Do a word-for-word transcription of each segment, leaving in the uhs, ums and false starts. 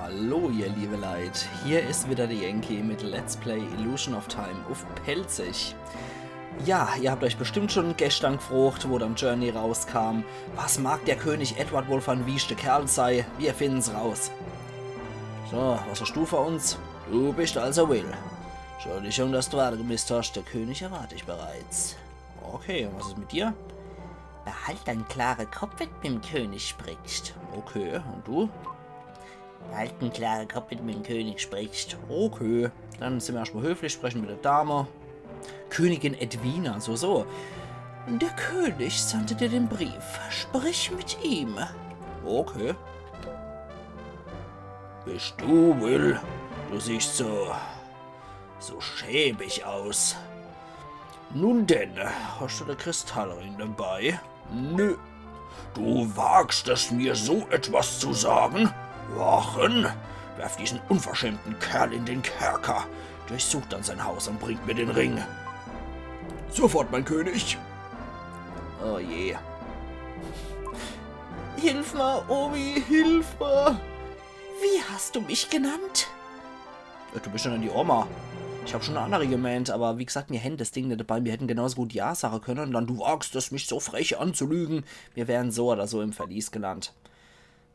Hallo ihr liebe Leit, hier is wieder de Yankee mit Let's Play Illusion of Time uff Pälzisch. Ja, ihr habt euch bestimmt schon gestern gefrocht, wo dann Journey rauskam. Was mag der König Edward wohl für en wieschte Kerl sei? Wir finden's raus. So, was hast du für uns? Du bist also Will. Entschuldigung, dass du warten gemisst hast, der König erwart dich bereits. Okay, und was is mit dir? Behalt dein klare Kopp, wenn du mit dem König sprichst. Okay, und du? Behalt en klare Kopp, wenn du mit dem König sprichst. Okay, dann sind wir erstmal höflich, sprechen mit der Dame. Königin Edwina, so, so. Der König sandte dir den Brief. Sprich mit ihm. Okay. Bist du Will? Du siehst so, so schäbig aus. Nun denn, hast du den Kristallring dabei? Nö. Du wagst es, mir so etwas zu sagen? Wachen! Werf diesen unverschämten Kerl in den Kerker. Durchsucht dann sein Haus und bringt mir den Ring. Sofort, mein König. Oh je. Hilf mal, Omi, hilf mal. Wie hast du mich genannt? Ja, du bist ja net die Oma. Ich hab schon e annere gemeent, aber wie gesagt, mir hätten das Ding net dabei, mir hätten genauso gut Ja sagen können und dann, du wagst es, mich so frech anzulügen. Wir wären so oder so im Verlies gelandet.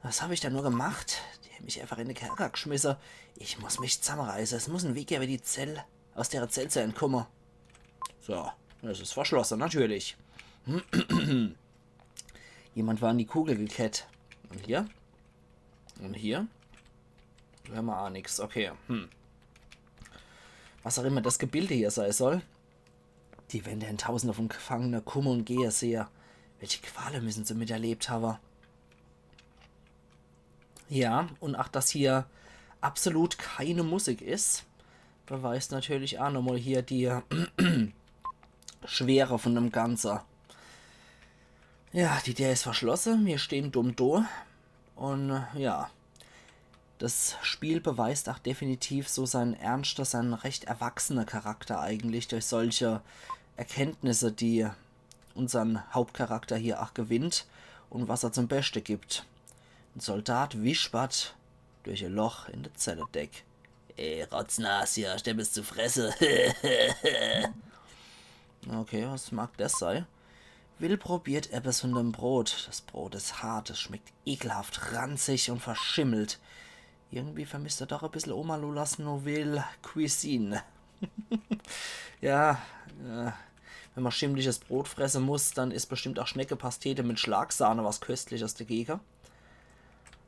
Was hab ich da nur gemacht? Die haben mich einfach in de Kerker geschmisse. Ich muss mich zusammenreißen. Es muss en Weg geben, die Zell, aus der Zell zu entkommen. So, es is verschlossen, natürlich. Jemand war an die Kugel gekettet. Und hier? Und hier? Do hämmer aa nix. Okay, hm. Was auch immer das Gebilde hier sei soll. Die Wände hän Tausende von Gefangene kumme und gehe sehe. Welche Quale müssen se miterlebt habe. Ja, und ach, dass hier absolut keine Musik is, beweist natürlich aa nochmal hier die Schwere von dem Ganze. Ja, die Deer is verschlosse, mir stehen dumm do. Und äh, ja, das Spiel beweist ach definitiv so seinen ernste, seinen recht erwachsene Charakter eigentlich durch solche Erkenntnisse, die unsern Hauptcharakter hier ach gewinnt und was er zum Beste gibt. En Soldat wispert durch e Loch in de Zelledeck. Ey, Rotznase, hier, stell was zu fresse. Okay, was mag das sei? Will probiert etwas von dem Brot. Das Brot is hart, es schmeckt ekelhaft, ranzig und verschimmelt. Irgendwie vermisst er doch e bissel Oma Lolas Nouvelle Cuisine. Ja, äh, wenn man schimmliches Brot fresse muss, dann is bestimmt auch Schneckepastete mit Schlagsahne was Köstliches dagegen.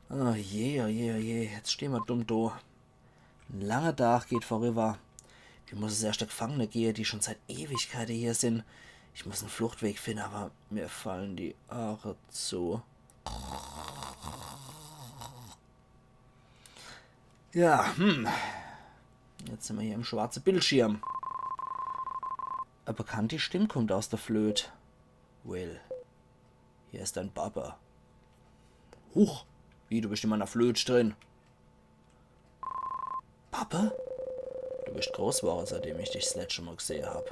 Oh je, oh je, oh je, jetzt stehen wir dumm do. En langer Tag geht vorüber. Mir muss es erst de Gefangene gehe, die schon seit Ewigkeiten hier sind. Ich muss en Fluchtweg finden, aber mir fallen die Aache zu. Ja, hm. Jetzt sind wir hier im schwarzen Bildschirm. E bekannti Stimm kommt aus der Flöt. Will, hier ist dein Papa. Huch, wie, du bist in meiner Flöt drin? Papa? Du bist groß worre, seitdem ich dich das letzte Mal gesehen hab.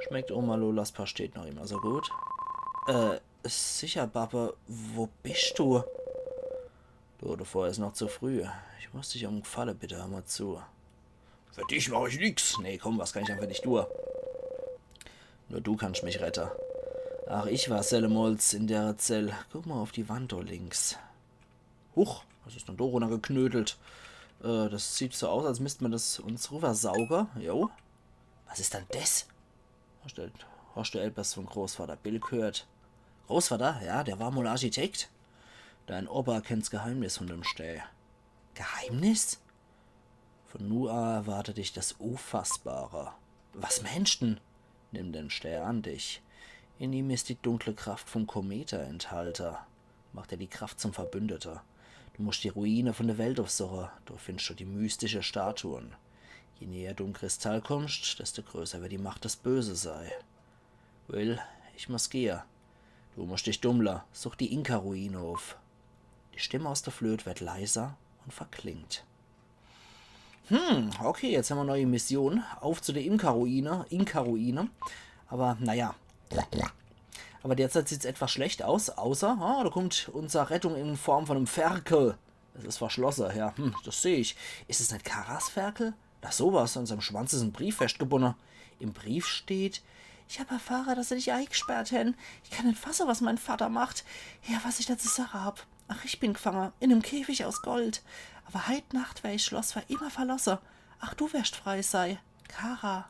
Schmeckt Oma Lolas Pastete noch immer so gut? Äh, sicher, Papa. Wo bist du? Du, davor ist noch zu früh. Ich muss dich um en Gefallen bitten, hör mal zu. Für dich mach ich nix. Nee, komm, was kann ich denn für dich tun? Nur du kannst mich retten. Ach, ich war sellemols in der Zell. Guck mal auf die Wand do links. Huch, was ist denn do runtergeknödelt? Äh, das sieht so aus, als müsst man das uns rübersaugen. Jo. Was ist denn das? Hast du, hast du etwas von Großvater Bill gehört? Großvater? Ja, der war mal Architekt. Dein Opa kennt's Geheimnis von dem Stää. Geheimnis? Von nu an erwartet dich das Unfassbare. Was meinst denn? Nimm den Stää an dich. In ihm ist die dunkle Kraft vom Komete enthalten. Macht er die Kraft zum Verbündeten. Du musst die Ruine von der Welt aufsuchen. Dort findest du die mystische Statuen. Je näher du dem Kristall kommst, desto größer wird die Macht des Bösen sei. Will, ich muss gehe. Du musst dich dummle. Such die Inka-Ruine auf. Die Stimme aus der Flöt wird leiser und verklingt. Hm, okay, jetzt hämmer neue Mission. Auf zu der Inka-Ruine. Inka-Ruine. Aber, naja. Aber derzeit sieht's etwas schlecht aus, außer, ah, da kommt unsere Rettung in Form von einem Ferkel. Es is verschlosse, ja. Hm, das seh ich. Is es net Karas Ferkel? Na sowas, an seinem Schwanz is en Brief feschtgebunne. Im Brief steht: „Ich hab erfahre, dass se dich eigesperrt hen. Ich kann net fasse, was mein Vater macht. Ja, was ich do zu sage hab. Ach, ich bin gfange in em Käfig aus Gold. Aber heit Nacht wer ich Schloss für immer verlosse. Ach, du werst frei sei. Kara.“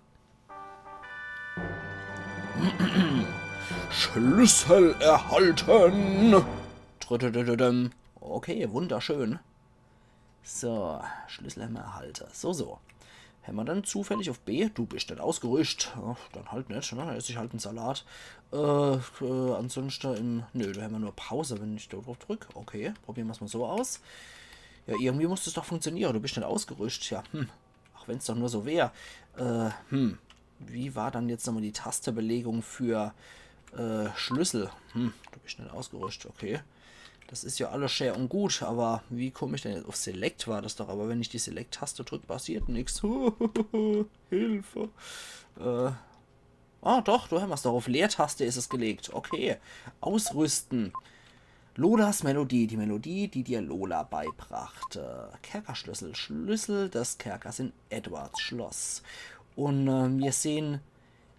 Schlüssel erhalten. Trüdüdüdüdüm. Okay, wunderschön. So, Schlüssel hämmer erhalte. So, so. Hämmer dann zufällig auf B? Du bist net ausgerüscht. Ach, dann halt net, ne? Dann ess ich halt en Salat. Äh, äh, ansonsten im... Nö, do hämmer nur Pause, wenn ich do drauf drück. Okay, probiere mer's mal so aus. Ja, irgendwie muss das doch funktioniere. Du bist net ausgerüscht. Ja, hm. Ach, wenn's doch nur so wär. Äh, hm. Wie war dann jetzt nochmal die Tastebelegung für, äh, Schlüssel? Hm, du bist net ausgerüscht, okay. Das is ja alles schä und gut, aber wie komm ich denn jetzt auf Select? War das doch, aber wenn ich die Select-Taste drück, passiert nix. Hilfe. Äh. Ah, doch, do hämmer's doch. Auf Leertaste is es gelegt. Okay. Ausrüsten. Lolas Melodie, die Melodie, die dir Lola beibrachte. Kerkerschlüssel, Schlüssel des Kerkers in Edwards Schloss. Und, äh, wir sehen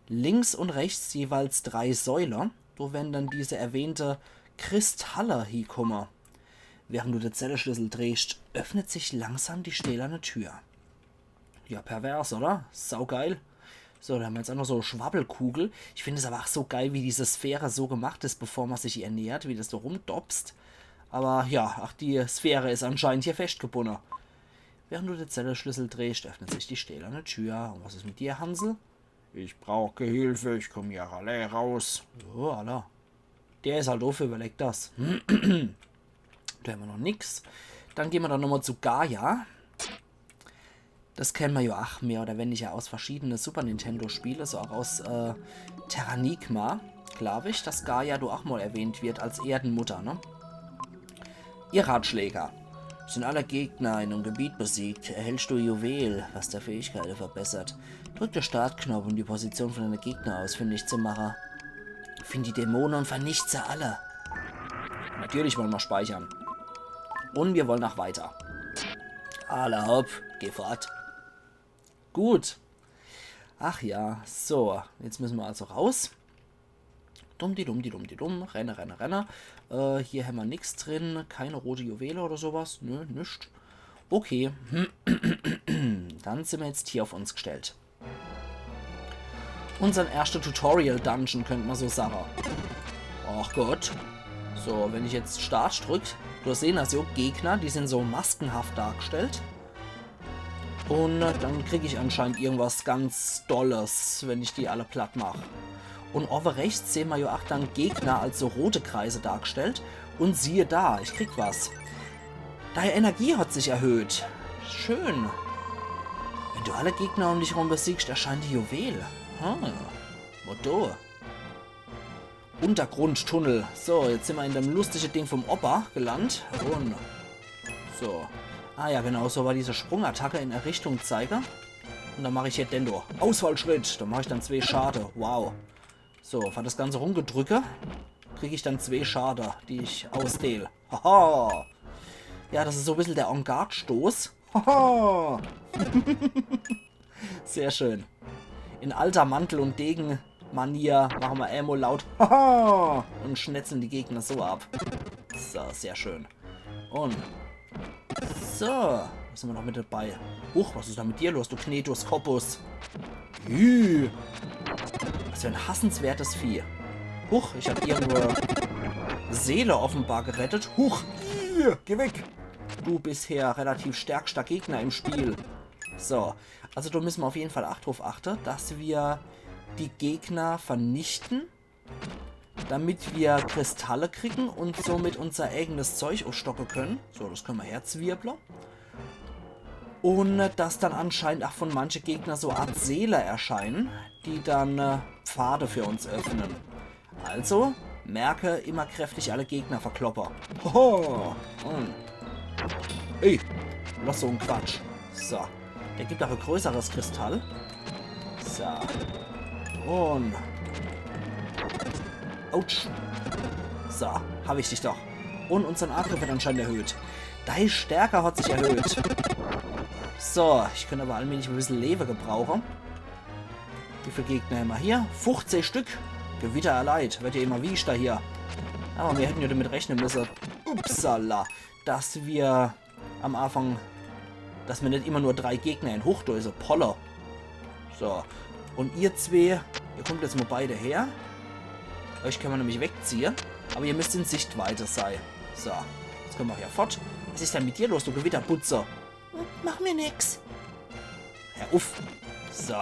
links und rechts jeweils drei Säule. Do werden dann diese erwähnte Kristalle hiekomme. Während du de Zelleschlüssel drehst, öffnet sich langsam die stählerne Tür. Ja, pervers, oder? Saugeil. So, do hämmer jetzt auch noch so Schwabbelkugel. Ich find es aber auch so geil, wie diese Sphäre so gemacht is, bevor man sich ihr nähert, wie das so rumdopst. Aber ja, ach, die Sphäre is anscheinend hier feschtgebunne. Während du de Zelleschlüssel drehst, öffnet sich die stählerne Tür. Und was is mit dir, Hansel? Ich brauch Gehilfe, ich komm hier allää raus. Ja, alla. Der is halt doof, überleg das. Do hämmer noch nix. Dann gehn mer doch nochmal zu Gaia. Das kenn mer ja ach mehr oder weniger aus verschiedene Super-Nintendo-Spiele, so auch aus, äh, Terranigma, glaub ich, dass Gaia do ach mal erwähnt wird als Erdenmutter, ne? Ihr Ratschläger. Sind alle Gegner in dem Gebiet besiegt, erhältst du Juwel, was der Fähigkeite verbessert. Drück de Startknopf, um die Position von deine Gegner ausfindig zu mache. Find die Dämone und vernicht se alle. Natürlich wollen wir speichern. Und wir wollen auch weiter. Alla hopp, geh fort. Gut. Ach ja, so. Jetzt müssen wir also raus. Dumm di dumm di dumm di dumm. Renne, renne, renne. Äh, hier hämmer nix drin. Keine rote Juwele oder sowas. Nö, nix. Okay. Dann sind wir jetzt hier auf uns gestellt. Unsern erschte Tutorial-Dungeon, könnt mer so sage. Ach Gott. So, wenn ich jetzt Start drück, du hast sehen, also Gegner, die sind so maskenhaft dargestellt. Und, äh, dann krieg ich anscheinend irgendwas ganz Dolles, wenn ich die alle platt mach. Und owwe rechts sehen mer ja ach dann Gegner als so rote Kreise dargestellt. Und siehe da, ich krieg was. Deine Energie hat sich erhöht. Schön. Wenn du alle Gegner um dich herum besiegst, erscheint die Juwel. Hm. Motto. Untergrundtunnel. So, jetzt sind wir in dem lustige Ding vom Opa gelandet. Und so. Ah ja, genau, so war diese Sprungattacke in der Richtung zeige. Und dann mache ich hier Dendo. Ausfallschritt. Da mache ich dann zwei Schade. Wow. So, für das ganze Rumgedrücke krieg ich dann zwei Schade, die ich ausdehl. Haha. Ja, das is so e bissel der En-garde-Stoß. Haha. Sehr schön. In alter Mantel- und Degen-Manier mache mer emol laut Haha und schnetzeln die Gegner so ab. So, sehr schön. Und so, was hämmer noch mit dabei? Huch, was is da mit dir los, du Knetoskopus? Ih. Was für ein hassenswertes Vieh. Huch, ich hab irgendwo Seele offenbar gerettet. Huch, ih, geh weg. Du bist hier relativ stärkster Gegner im Spiel. So, also da müssen wir auf jeden Fall ach drauf achten, dass wir die Gegner vernichten, damit wir Kristalle kriegen und somit unser eigenes Zeug aufstocken können. So, das können wir herzwirbeln. Und, äh, dass dann anscheinend auch von manche Gegner so Art Seele erscheinen, die dann, äh, Pfade für uns öffnen. Also, merke, immer kräftig alle Gegner verkloppe. Hoho! Und ey, lass so en Quatsch. So, der gibt auch ein größeres Kristall. So. Und autsch. So, hab ich dich doch. Und unsern Angriff wird anscheinend erhöht. Dei Stärke hat sich erhöht. So, ich könnt aber allmählich e bissel Lewe gebrauche. Wie viel Gegner hämmer hier? Fuchzich Stück. Gewitter erleid. Wird ja immer wieschter hier. Aber mir hätten ja damit rechne müsse. Upsala. Dass mir am Anfang, dass mir net immer nur drei Gegner in Huch, do is e Polle. So. Und ihr zwee, ihr kommt jetzt mal beide her. Euch könne mer nämlich wegziehe. Aber ihr müsst in Sichtweite sei. So. Jetzt könne mer hier fort. Was is denn mit dir los, du Gewitterbutze? Mach mir nix. Hör uff. So.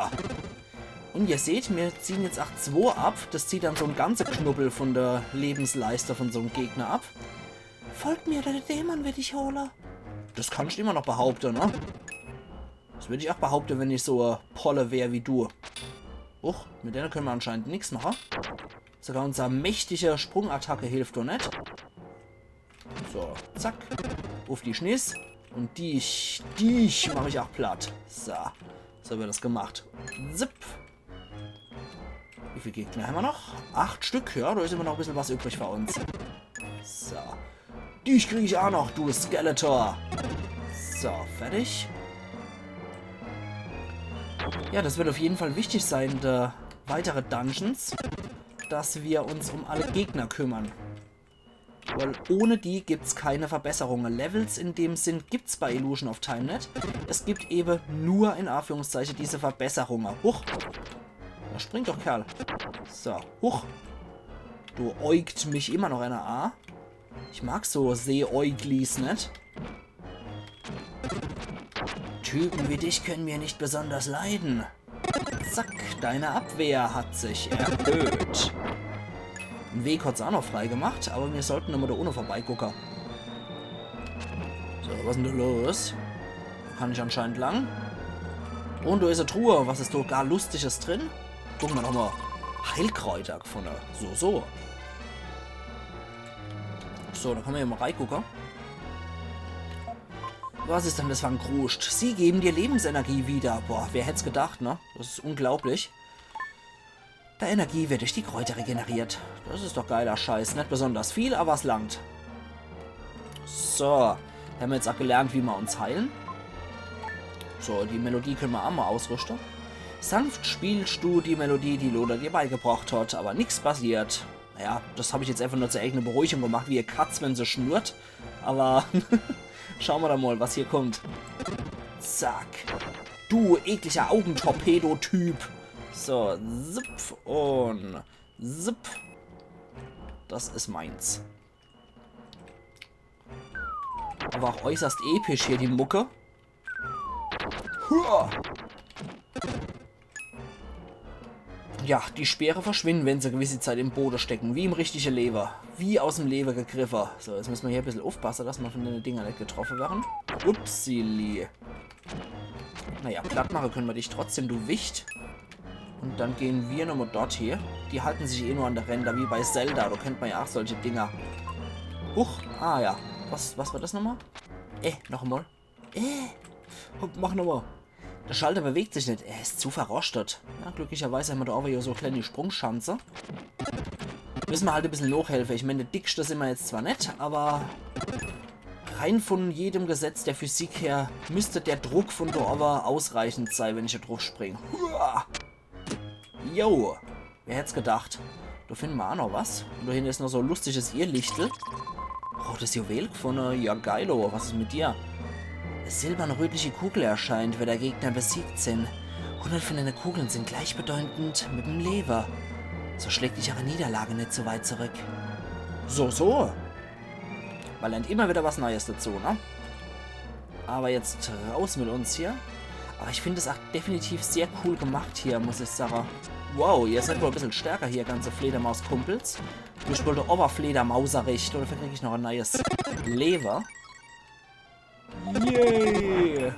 Und ihr seht, mir ziehen jetzt acht zwei ab. Das zieht dann so en ganze Knubbel von der Lebensleiste von so em Gegner ab. Folg mir, oder der Dämon wird dich hole. Das kannst du immer noch behaupte, ne? Das würd ich auch behaupte, wenn ich so e Polle wär wie du. Huch, mit denne könne mer anscheinend nix mache. Sogar unser mächtige Sprungattacke hilft doch net. So, zack. Uff die Schniss. Und dich, dich mach ich auch platt. So, so wird das gemacht. Zip. Wie viel Gegner hämmer noch? Acht Stück, ja, da is immer noch e bissel was übrig für uns. So. Dich krieg ich auch noch, du Skeletor. So, fertig. Ja, das wird auf jeden Fall wichtig sein, de weitere Dungeons, dass wir uns um alle Gegner kümmern. Weil ohne die gibt's keine Verbesserunge. Levels in dem Sinn gibt's bei Illusion of Time net. Es gibt eben nur, in Anführungszeichen, diese Verbesserunge. Huch! Na, spring doch, Kerl. So, huch. Du äugt mich immer noch einer a. Ich mag so Seeäuglis net. Typen wie dich können wir nicht besonders leiden. Zack, deine Abwehr hat sich erhöht. En Weg hat's auch noch frei gemacht, aber mir sollten nochmal da unne vorbeigucke. So, was is denn da los? Da kann ich anscheinend lang. Und da is e Truhe. Was is da gar Lustiges drin? Gucke mer doch mal. Heilkräuter gefunde. So, so. So, da kann mer ja mal reigucke. Was is denn das für en Kruscht? Sie geben dir Lebensenergie wieder. Boah, wer hätt's gedacht, ne? Das is unglaublich. De Energie wird durch die Kräuter regeneriert. Das is doch geiler Scheiß. Net besonders viel, aber es langt. So, hämmer jetzt auch gelernt, wie mer uns heilen. So, die Melodie könne mer auch mal ausrüschte. Sanft spielst du die Melodie, die Loda dir beigebracht hat, aber nix passiert. Naja, das hab ich jetzt einfach nur zur eigenen Beruhigung gemacht, wie e Katz, wenn se schnurrt. Aber schaue mer da mal, was hier kommt. Zack. Du ekliger Augentorpedo-Typ. So, zip und zip. Das is meins. Aber auch äußerst episch hier die Mucke. Hua! Ja, die Speere verschwinden, wenn se gewisse Zeit im Bode stecken. Wie im richtige Lewe. Wie aus em Lewe gegriffe. So, jetzt müsse mer hier e bissel uffpasse, dass mer von denne Dinger net getroffe werre. Upsili. Naja, platt mache könne mer dich trotzdem, du Wicht. Und dann gehn mer nochmal dort hier. Die halten sich eh nur an de Ränder, wie bei Zelda. Da kennt mer ja auch solche Dinger. Huch, ah ja. Was, was war das nochmal? Äh, nochmal. Äh, hopp, mach nochmal. De Schalter bewegt sich net. Er is zu verroschtet. Ja, glücklicherweise hämmer da owwe ja so kleine Sprungschanze. Müsse mer halt e bissel nochhelfe. Ich mein, de Dickste sin mer jetzt zwar net, aber rein von jedem Gesetz der Physik her müsste der Druck von da owwe ausreichend sei, wenn ich da druff spring. Hua! Jo, wer hätt's gedacht? Da finne mer auch noch was. Und da hinne is noch so e lustiges Irrlichtel. Rotes Juwel gefunne. Ja, geilo. Was is mit dir? E silberne, rötliche Kugel erscheint, wenn de Gegner besiegt sin. Hundert von denne Kugel sin gleichbedeutend mit em Lewe. So schlägt dich auch e Niederlage net so weit zurück. So, so. Mer lernt immer wieder was Neues dazu, ne? Aber jetzt raus mit uns hier. Aber ich find es auch definitiv sehr cool gemacht hier, muss ich sagen. Wow, ihr seid wohl e bissel stärker hier, ganze Fledermaus-Kumpels. Ihr spielt Oberfledermauserich. Dafür krieg ich noch e neues Lewe. Yay!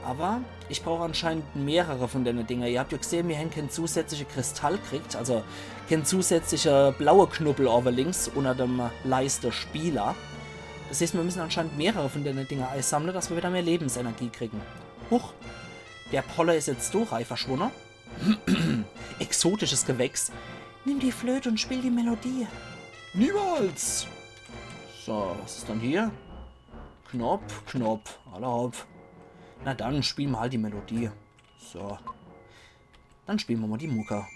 Aber ich brauch anscheinend mehrere von denne Dinger. Ihr habt ja gesehen, mir hän kein zusätzliche Kristall kriegt, also kein zusätzliche blaue Knubbel owwe links unter dem Leiste Spieler. Das heißt, mir müssen anscheinend mehrere von denne Dinger eisammle, dass mir wieder mehr Lebensenergie kriegen. Huch, der Polle is jetzt do rei verschwunne. Exotisches Gewächs. Nimm die Flöte und spiel die Melodie. Niemals! So, was is dann hier? Knopf, Knopf, alla hopp. Na dann, spiele mer halt die Melodie. So. Dann spiele mer mol die Mucke.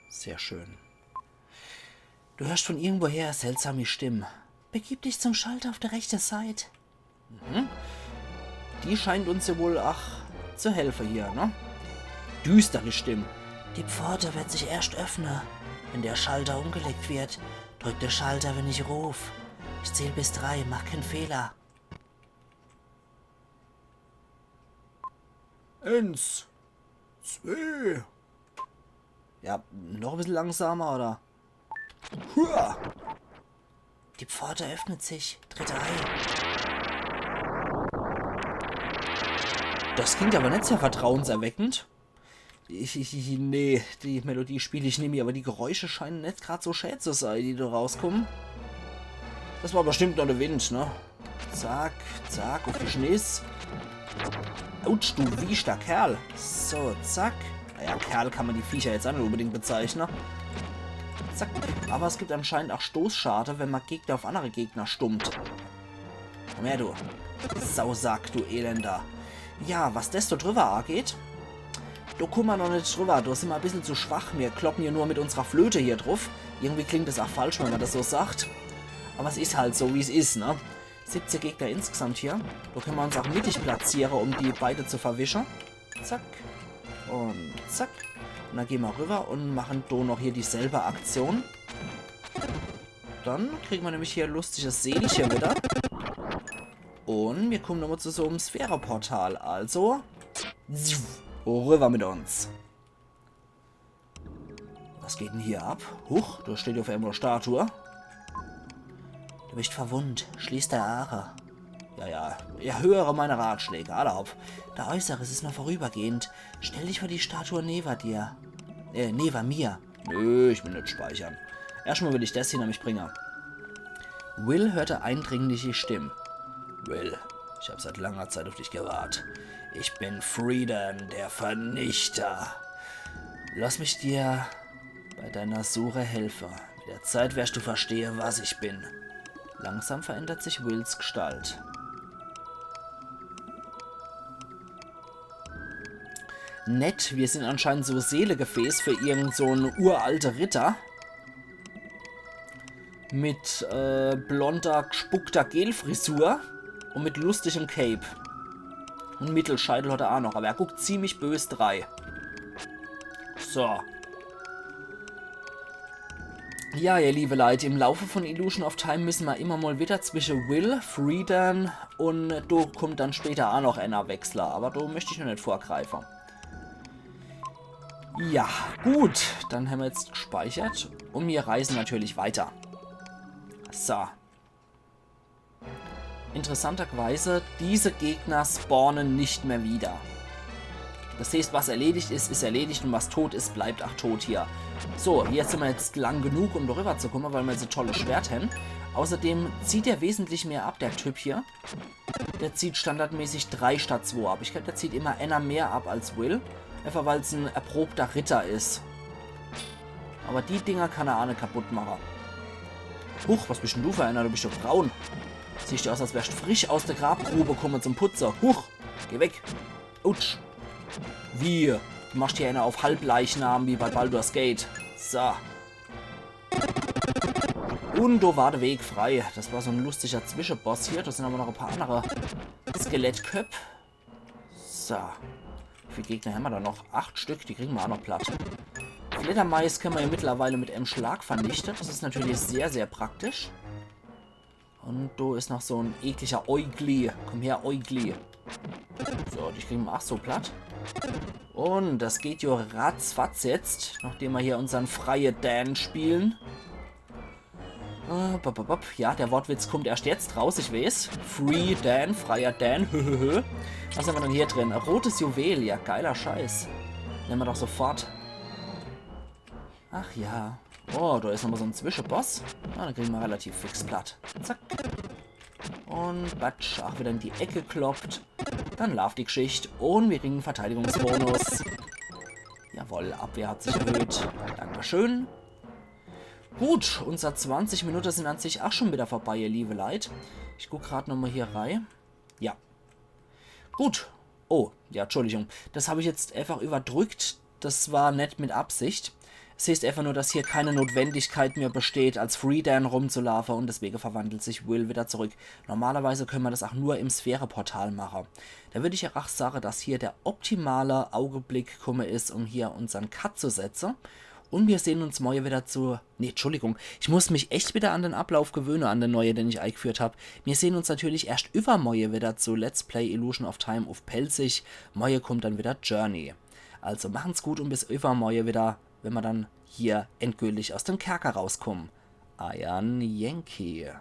Sehr schön. Du hörst von irgendwoher e seltsami Stimm. Begib dich zum Schalter auf der rechten Seit. Mhm. Die scheint uns ja wohl ach zu helfe hier, ne? Düstere Stimm. Die Pforte wird sich erst öffnen, wenn der Schalter umgelegt wird. Drück den Schalter, wenn ich ruf. Ich zähl bis drei, mach keinen Fehler. Eins. Zwei. Ja, noch e bissel langsamer, oder? Hua! Die Pforte öffnet sich. Tritt ein. Das klingt aber net sehr vertrauenserweckend. Ich, ich, ich, nee, die Melodie spiel ich nimmi, aber die Geräusche scheinen net grad so schä zu sei, die do rauskommen. Das war bestimmt nur de Wind, ne? Zack, zack, auf die Schniss. Autsch, du wieschter Kerl. So, zack. Naja, Kerl kann man die Viecher jetzt ach net unbedingt bezeichnen. Zack. Aber es gibt anscheinend ach Stoßschade, wenn man Gegner auf andere Gegner stummt. Komm her, du Sausack, du Elender. Ja, was des do drüber ageht, do kumme mer noch net drüber. Do sin mer e bissel zu schwach. Mir kloppe jo nur mit unserer Flöte hier druf. Irgendwie klingt des ach falsch, wenn man des so sagt. Aber es is halt so, wie's is, ne? Siebzehn Gegner insgesamt hier. Do könne mer uns ach mittig platziere, um die beide zu verwische. Zack. Und zack. Und dann gehn mer rüber und machen do noch hier dieselbe Aktion. Dann kriegen mer nämlich hier lustiges Seelche wieder. Und mir kommen nochmal zu so einem Sphäreportal. Also, rüber mit uns. Was geht denn hier ab? Huch, da steht auf einmal eine Statue. Du bist verwundet. Schließ deine Augen. Ja, ja. Ja, höre meine Ratschläge. Alla hopp. Dein Äußeres ist nur vorübergehend. Stell dich vor die Statue neben dir. Äh, neben mir. Nö, ich will net speichern. Erstmal will ich des hinter mich bringen. Will hörte eindringliche Stimme. Will, ich hab seit langer Zeit auf dich gewartet. Ich bin Freedan, der Vernichter. Lass mich dir bei deiner Suche helfen. Mit der Zeit wirst du verstehen, was ich bin. Langsam verändert sich Wills Gestalt. Nett, wir sind anscheinend so Seelegefäß für irgend so einen uralte Ritter. Mit äh, blonder, gespuckter Gelfrisur und mit lustigem Cape. Und Mittelscheitel hat er auch noch, aber er guckt ziemlich bös drei. So. Ja, ihr liebe Leute, im Laufe von Illusion of Time müssen wir immer mal wieder zwischen Will, Freedan und do kommt dann später auch noch einer Wechsler, aber do möchte ich noch nicht vorgreifen. Ja, gut, dann haben wir jetzt gespeichert und wir reisen natürlich weiter. So. Interessanterweise, diese Gegner spawnen nicht mehr wieder. Das heißt, was erledigt ist, ist erledigt und was tot ist, bleibt auch tot hier. So, jetzt sind wir jetzt lang genug, um darüber zu kommen, weil wir jetzt ein tolles Schwert haben. Außerdem zieht er wesentlich mehr ab, der Typ hier. Der zieht standardmäßig drei statt zwei ab. Ich glaube, der zieht immer einer mehr ab als Will. Einfach weil es ein erprobter Ritter ist. Aber die Dinger kann er auch nicht kaputt machen. Huch, was bist denn du für einer? Du bist doch braun. Siehst du aus, als wärst frisch aus der Grabgrube gekommen zum Putze. Huch, geh weg. Autsch. Wie? Du machst hier einer auf Halbleichnam wie bei Baldur's Gate. So. Und do war der Weg frei. Das war so ein lustiger Zwischenboss hier. Da sind aber noch ein paar andere Skelettköpfe. So. Wie viele Gegner haben wir da noch? Acht Stück, die kriegen wir auch noch platt. Fledermais können wir ja mittlerweile mit einem Schlag vernichten. Das ist natürlich sehr, sehr praktisch. Und da ist noch so ein ekliger Äugli. Komm her, Äugli. So, die kriegen wir auch so platt. Und das geht ja ratzfatz jetzt, nachdem wir hier unseren Freedan spielen. Äh, bop, bop, bop. Ja, der Wortwitz kommt erst jetzt raus, ich weiß. Freedan, freier Dan, höhöhö. Was haben wir denn hier drin? Ein rotes Juwel, ja, geiler Scheiß. Nehmen wir doch sofort. Ach ja. Oh, do is nochmol so en Zwischeboss. Na, den kriege mer relativ fix platt. Zack. Un batsch, ach, widder in die Eck gekloppt. Dann laaft die Gschicht un mir kriegen en Verteidigungsbonus. Jawoll, Abwehr hat sich erhöht. Dankeschön. Gut, unser zwanzig Minutte sin an sich ach schun widder vorbei, ihr liewe Leit. Ich guck grad nochmol hier rei. Ja. Gut. Oh, ja, Entschuldigung. Des hab ich jetzt eefach iwwerdrückt. Des war net mit Absicht. Es heeßt eefach nur, dass hier kee Notwendigkeit mehr besteht, als Freedan rumzulaafe un deswege verwandelt sich Will widder zurück. Normalerweis kenne mer des ach nur im Sphäreportal mache. Do würd ich jo ach sage, dass hier de optimale Augeblick kumme is, um hier unsern Cut zu setze. Un mir sehn uns morje widder zu... Nee, Entschuldigung. Ich muss mich echt widder an den Ablauf gewöhne, an den neie, den ich eigführt hab. Mir sehn uns natürlich erscht iwwermorje widder zu Let's Play Illusion of Time uff Pälzisch. Morje kummt dann widder Journey. Also machen's gut un bis iwwermorje widder, wenn mer dann hier endgültig aus dem Kerker rauskumme. Eiern Yankee.